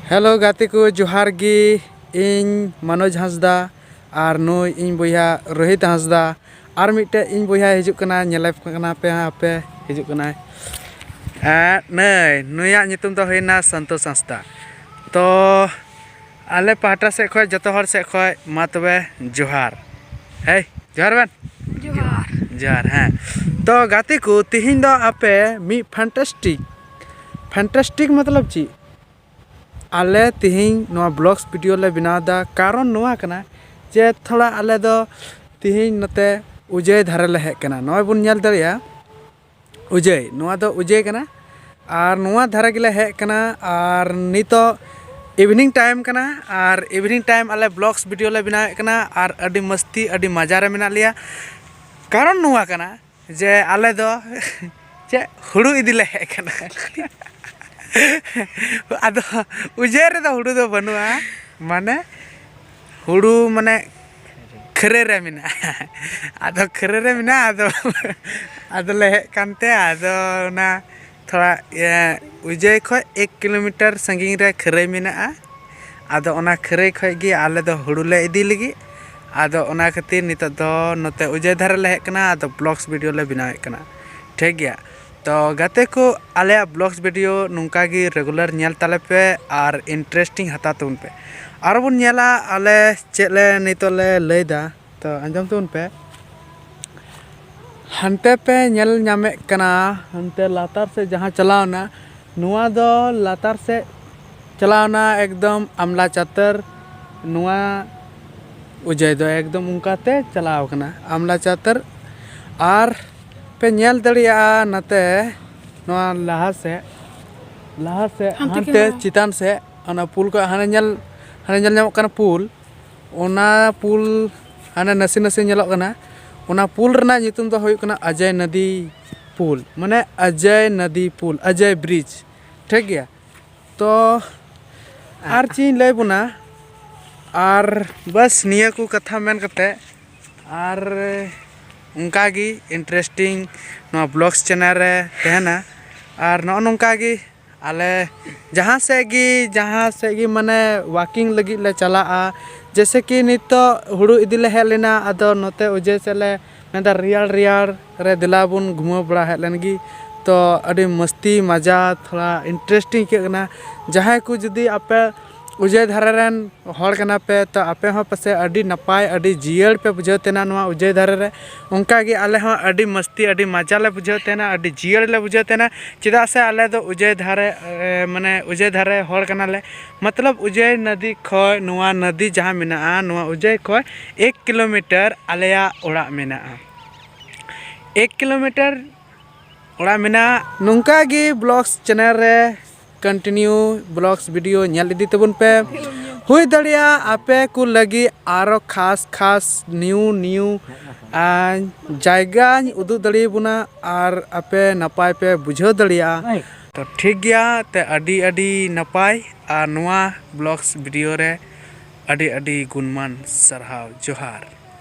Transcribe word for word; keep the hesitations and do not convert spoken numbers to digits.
Hello ᱜᱟᱛᱮ ᱠᱚ, ᱡᱚᱦᱟᱨ ᱜᱮ᱾ ᱤᱧ ᱢᱟᱱᱳᱡᱽ ᱦᱟᱸᱥᱫᱟ ᱟᱨ ᱱᱩᱭ ᱤᱧ ᱵᱚᱭᱦᱟ ᱨᱳᱦᱤᱛ ᱦᱟᱸᱥᱫᱟ᱾ ᱟᱨ ᱢᱤᱫᱴᱮᱡ ᱤᱧ ᱵᱚᱭᱦᱟ ᱦᱤᱡᱩᱜ ᱠᱟᱱᱟ, ᱧᱮᱞᱮ ᱠᱟᱱᱟ ᱯᱮ ᱦᱟᱸᱜ ᱟᱯᱮ, ᱦᱤᱡᱩᱜ ᱠᱟᱱᱟᱭ᱾ ᱮᱸ, ᱱᱟᱹᱭ, ᱱᱩᱭᱟᱜ ᱧᱩᱛᱩᱢ ᱫᱚ ᱦᱩᱭᱱᱟ ᱥᱚᱱᱛᱳᱥ ᱦᱟᱸᱥᱫᱟ᱾ ᱛᱚ ᱟᱞᱮ ᱯᱟᱦᱴᱟ ᱥᱮᱫ ᱠᱷᱚᱡ, ᱡᱚᱛᱚ ᱦᱚᱲ ᱥᱮᱫ ᱠᱷᱚᱡ ᱢᱟ ᱛᱚᱵᱮ ᱡᱚᱦᱟᱨ᱾ ᱦᱮᱭ, ᱡᱚᱦᱟᱨ ᱵᱮᱱ᱾ ᱡᱚᱦᱟᱨ᱾ ᱡᱚᱦᱟᱨ, ᱦᱮᱸ᱾ ᱛᱚ ᱜᱟᱛᱮ ᱠᱚ, ᱛᱤᱦᱤᱧ ᱫᱚ ᱟᱯᱮ ᱢᱤᱫ fantastic, fantastic ᱢᱚᱛᱞᱚᱵ ᱪᱮᱫ? ᱟᱞᱮ ᱛᱤᱦᱤᱧ ᱱᱚᱣᱟ vlogs video ᱞᱮ ᱵᱮᱱᱟᱣ ᱮᱫᱟ, ᱠᱟᱨᱚᱱ ᱱᱚᱣᱟ ᱠᱟᱱᱟ ᱡᱮ ᱛᱷᱚᱲᱟ ᱟᱞᱮ ᱫᱚ ᱛᱤᱦᱤᱧ ᱱᱚᱛᱮ ᱩᱡᱟᱹᱭ ᱫᱷᱟᱨᱮ ᱞᱮ ᱦᱮᱡ ᱠᱟᱱᱟ᱾ ᱱᱚᱜᱼᱚᱭ ᱵᱚᱱ ᱧᱮᱞ ᱫᱟᱲᱮᱭᱟᱜᱼᱟ ᱩᱡᱟᱹᱭ, ᱱᱚᱣᱟ ᱫᱚ ᱩᱡᱟᱹᱭ ᱠᱟᱱᱟ᱾ ᱟᱨ ᱱᱚᱣᱟ ᱫᱷᱟᱨᱮ ᱜᱮᱞᱮ ᱦᱮᱡ ᱠᱟᱱᱟ᱾ ᱟᱨ ᱱᱤᱛᱚᱜ evening time ᱠᱟᱱᱟ, ᱟᱨ evening time ᱟᱞᱮ vlogs video ᱞᱮ ᱵᱮᱱᱟᱣᱮᱫ ᱠᱟᱱᱟ᱾ ᱟᱨ ᱟᱹᱰᱤ ᱢᱟᱥᱛᱤ, ᱟᱹᱰᱤ ᱢᱟᱡᱟ ᱨᱮ ᱢᱮᱱᱟᱜ ᱞᱮᱭᱟ᱾ ᱠᱟᱨᱚᱱ ᱱᱚᱣᱟ ᱠᱟᱱᱟ ᱡᱮ ᱟᱞᱮ ᱫᱚ ᱪᱮᱫ ᱦᱩᱲᱩ ᱤᱫᱤ ᱞᱮ ᱦᱮᱡ ᱠᱟᱱᱟ᱾ ᱟᱫᱚ ᱩᱡᱟᱹᱭ ᱨᱮᱫᱚ ᱦᱩᱲᱩ ᱫᱚ ᱵᱟᱹᱱᱩᱜᱼᱟ, ᱢᱟᱱᱮ ᱦᱩᱲᱩ ᱢᱟᱱᱮ ᱠᱷᱟᱹᱨᱟᱹᱭ ᱨᱮ ᱢᱮᱱᱟᱜᱼᱟ᱾ ᱟᱫᱚ ᱠᱷᱟᱹᱨᱟᱹᱭ ᱨᱮ ᱢᱮᱱᱟᱜᱼᱟ, ᱟᱫᱚ ᱟᱫᱚᱞᱮ ᱦᱮᱡ ᱠᱟᱱᱛᱮ, ᱟᱫᱚ ᱚᱱᱟ ᱛᱷᱚᱲᱟ, ᱤᱭᱟᱹ, ᱩᱡᱟᱹᱭ ᱠᱷᱚᱡ ᱮᱠ ᱠᱤᱞᱳᱢᱤᱴᱟᱨ ᱥᱟᱺᱜᱤᱧ ᱨᱮ ᱠᱷᱟᱹᱨᱟᱹᱭ ᱢᱮᱱᱟᱜᱼᱟ᱾ ᱟᱫᱚ ᱚᱱᱟ ᱠᱷᱟᱹᱨᱟᱹᱭ ᱠᱷᱚᱡ ᱜᱮ ᱟᱞᱮ ᱫᱚ ᱦᱩᱲᱩ ᱞᱮ ᱤᱫᱤ ᱞᱟᱹᱜᱤᱫ᱾ ᱟᱫᱚ ᱚᱱᱟ ᱠᱷᱟᱹᱛᱤᱨ ᱱᱤᱛᱚᱜ ᱫᱚ ᱱᱚᱛᱮ ᱩᱡᱟᱹᱭ ᱫᱷᱟᱨᱮ ᱞᱮ ᱦᱮᱡ ᱠᱟᱱᱟ᱾ ᱟᱫᱚ vlogs video ᱞᱮ ᱵᱮᱱᱟᱣᱮᱫ ᱠᱟᱱᱟ, ᱴᱷᱤᱠ ᱜᱮᱭᱟ᱾ ᱛᱚ ᱜᱟᱛᱮ ᱠᱚ, ᱟᱞᱮᱭᱟᱜ vlogs video ᱱᱚᱝᱠᱟ ᱜᱮ regular ᱧᱮᱞ ᱛᱟᱞᱮ ᱯᱮ ᱟᱨ interesting ᱦᱟᱛᱟᱣ ᱛᱟᱵᱚᱱ ᱯᱮ᱾ ᱟᱨᱚ ᱵᱚᱱ ᱧᱮᱞᱟ ᱟᱞᱮ ᱪᱮᱫ ᱞᱮ ᱱᱤᱛᱚᱜ ᱞᱮ ᱞᱟᱹᱭᱫᱟ᱾ ᱛᱚ ᱟᱸᱡᱚᱢ ᱛᱟᱵᱚᱱ ᱯᱮ᱾ ᱦᱟᱱᱛᱮ ᱯᱮ ᱧᱮᱞ ᱧᱟᱢᱮᱫ ᱠᱟᱱᱟ, ᱦᱟᱱᱛᱮ ᱞᱟᱛᱟᱨ ᱥᱮᱫ ᱡᱟᱦᱟᱸ ᱪᱟᱞᱟᱣᱱᱟ, ᱱᱚᱣᱟ ᱫᱚ ᱞᱟᱛᱟᱨ ᱥᱮᱫ ᱪᱟᱞᱟᱣᱱᱟ ᱮᱠᱫᱚᱢ ᱟᱢᱞᱟ ᱪᱟᱛᱟᱹᱨ᱾ ᱱᱚᱣᱟ ᱩᱡᱟᱹᱭ ᱫᱚ ᱮᱠᱫᱚᱢ ᱚᱱᱠᱟᱛᱮ ᱪᱟᱞᱟᱣ ᱠᱟᱱᱟ ᱟᱢᱞᱟ ᱪᱟᱛᱟᱹᱨ᱾ ᱟᱨ ᱯᱮ ᱧᱮᱞ ᱫᱟᱲᱮᱭᱟᱜᱼᱟ ᱱᱟᱛᱮ, ᱱᱚᱣᱟ ᱞᱟᱦᱟ ᱥᱮᱫ, ᱞᱟᱦᱟ ᱥᱮᱫ, ᱦᱟᱱᱛᱮ ᱦᱟᱱᱛᱮ camera᱾ ᱪᱮᱛᱟᱱ ᱥᱮᱫ ᱚᱱᱟ ᱯᱩᱞ ᱠᱚ ᱦᱟᱱᱮ ᱧᱮᱞ, ᱦᱟᱱᱮ ᱧᱮᱞ ᱧᱟᱢᱚᱜ ᱠᱟᱱᱟ ᱯᱩᱞ᱾ ᱚᱱᱟ ᱯᱩᱞ ᱦᱟᱱᱮ ᱱᱟᱥᱮ ᱱᱟᱥᱮ ᱧᱮᱞᱚᱜ ᱠᱟᱱᱟ, ᱚᱱᱟ ᱯᱩᱞ ᱨᱮᱱᱟᱜ ᱧᱩᱛᱩᱢ ᱫᱚ ᱦᱩᱭᱩᱜ ᱠᱟᱱᱟ ᱟᱡᱟᱭ ᱱᱚᱫᱤ ᱯᱩᱞ, ᱢᱟᱱᱮ ᱟᱡᱟᱭ ᱱᱚᱫᱤ ᱯᱩᱞ, ᱟᱡᱟᱭ bridge, ᱴᱷᱤᱠ ᱜᱮᱭᱟ᱾ ᱛᱚ ᱟᱨ ᱪᱮᱫ ᱤᱧ ᱞᱟᱹᱭ ᱵᱚᱱᱟ, ᱟᱨ ᱵᱟᱥ ᱱᱤᱭᱟᱹ ᱠᱚ ᱠᱟᱛᱷᱟ ᱢᱮᱱ ᱠᱟᱛᱮ, ᱟᱨ ᱚᱱᱠᱟ ᱜᱮ interesting ᱱᱚᱣᱟ vlogs channel ᱨᱮ ᱛᱟᱦᱮᱱᱟ᱾ ᱟᱨ ᱱᱚᱜᱼᱚ ᱱᱚᱝᱠᱟ ᱜᱮ ᱟᱞᱮ ᱡᱟᱦᱟᱸ ᱥᱮᱫ ᱜᱮ, ᱡᱟᱦᱟᱸ ᱥᱮᱫ ᱜᱮ ᱢᱟᱱᱮ walking ᱞᱟᱹᱜᱤᱫ ᱞᱮ ᱪᱟᱞᱟᱜᱼᱟ᱾ ᱡᱮᱭᱥᱮ ᱠᱤ ᱱᱤᱛᱚᱜ ᱦᱩᱲᱩ ᱤᱫᱤ ᱞᱮ ᱦᱮᱡ ᱞᱮᱱᱟ, ᱟᱫᱚ ᱱᱚᱛᱮ ᱩᱡᱟᱹᱭ ᱥᱮᱫ ᱞᱮ ᱢᱮᱱᱫᱟ ᱨᱮᱭᱟᱲ ᱨᱮᱭᱟᱲ ᱨᱮ ᱫᱮᱞᱟ ᱵᱚᱱ ᱜᱷᱩᱢᱟᱹᱣ ᱵᱟᱲᱟ ᱦᱮᱡ ᱞᱮᱱ ᱜᱮ᱾ ᱛᱚ ᱟᱹᱰᱤ ᱢᱟᱹᱥᱛᱤ ᱢᱟᱡᱟ, ᱛᱷᱚᱲᱟ interesting ᱟᱹᱭᱠᱟᱹᱜ ᱠᱟᱱᱟ᱾ ᱡᱟᱦᱟᱸᱭ ᱠᱚ ᱡᱩᱫᱤ ᱟᱯᱮ ᱩᱡᱟᱹᱭ ᱫᱷᱟᱨᱮ ᱨᱮᱱ ᱦᱚᱲ ᱠᱟᱱᱟ ᱯᱮ, ᱛᱚ ᱟᱯᱮ ᱦᱚᱸ ᱯᱟᱥᱮᱡ ᱟᱹᱰᱤ ᱱᱟᱯᱟᱭ, ᱟᱹᱰᱤ ᱡᱤᱭᱟᱹᱲ ᱯᱮ ᱵᱩᱡᱷᱟᱹᱣ ᱛᱟᱦᱮᱱᱟ ᱱᱚᱣᱟ ᱩᱡᱟᱹᱭ ᱫᱷᱟᱨᱮ ᱨᱮ᱾ ᱚᱱᱠᱟ ᱜᱮ ᱟᱞᱮ ᱦᱚᱸ ᱟᱹᱰᱤ ᱢᱟᱹᱥᱛᱤ, ᱟᱹᱰᱤ ᱢᱟᱡᱟ ᱞᱮ ᱵᱩᱡᱷᱟᱹᱣ ᱛᱟᱦᱮᱱᱟ, ᱟᱹᱰᱤ ᱡᱤᱭᱟᱹᱲ ᱞᱮ ᱵᱩᱡᱷᱟᱹᱣ ᱛᱟᱦᱮᱱᱟ᱾ ᱪᱮᱫᱟᱜ ᱥᱮ ᱟᱞᱮ ᱫᱚ ᱩᱡᱟᱹᱭ ᱫᱷᱟᱨᱮ, ᱮ, ᱢᱟᱱᱮ ᱩᱡᱟᱹᱭ ᱫᱷᱟᱨᱮ ᱦᱚᱲ ᱠᱟᱱᱟᱞᱮ᱾ ᱢᱚᱛᱞᱚᱵ ᱩᱡᱟᱹᱭ ᱱᱚᱫᱤ ᱠᱷᱚᱡ ᱱᱚᱣᱟ ᱱᱚᱫᱤ ᱡᱟᱦᱟᱸ ᱢᱮᱱᱟᱜᱼᱟ, ᱱᱚᱣᱟ ᱩᱡᱟᱹᱭ ᱠᱷᱚᱡ ᱮᱠ ᱠᱤᱞᱳᱢᱤᱴᱟᱨ ᱟᱞᱮᱭᱟᱜ ᱚᱲᱟᱜ ᱢᱮᱱᱟᱜᱼᱟ᱾ ᱮᱠ ᱠᱤᱞᱳᱢᱤᱴᱟᱨ ᱚᱲᱟᱜ ᱢᱮᱱᱟᱜᱼᱟ᱾ ᱱᱚᱝᱠᱟ ᱜᱮ vlogs channel ᱨᱮ continue vlogs video ᱧᱮᱞ ᱤᱫᱤ ᱛᱟᱵᱚᱱ ᱯᱮ᱾ ᱦᱩᱭ ᱫᱟᱲᱮᱭᱟᱜᱼᱟ ᱟᱯᱮ ᱠᱚ ᱞᱟᱹᱜᱤᱫ ᱟᱨᱚ ᱠᱷᱟᱥ ᱠᱷᱟᱥ new new, ᱟᱨ ᱡᱟᱭᱜᱟᱧ ᱩᱫᱩᱜ ᱫᱟᱲᱮᱭᱟᱵᱚᱱᱟ ᱟᱨ ᱟᱯᱮ ᱱᱟᱯᱟᱭ ᱯᱮ ᱵᱩᱡᱷᱟᱹᱣ ᱫᱟᱲᱮᱭᱟᱜᱼᱟ᱾ ᱛᱚ ᱴᱷᱤᱠ ᱜᱮᱭᱟ, ᱛᱮ ᱟᱹᱰᱤ ᱟᱹᱰᱤ ᱱᱟᱯᱟᱭ, ᱟᱨ ᱱᱚᱣᱟ vlogs video ᱨᱮ ᱟᱹᱰᱤ ᱟᱹᱰᱤ ᱜᱩᱱᱢᱟᱱ ᱥᱟᱨᱦᱟᱣ, ᱡᱚᱦᱟᱨ᱾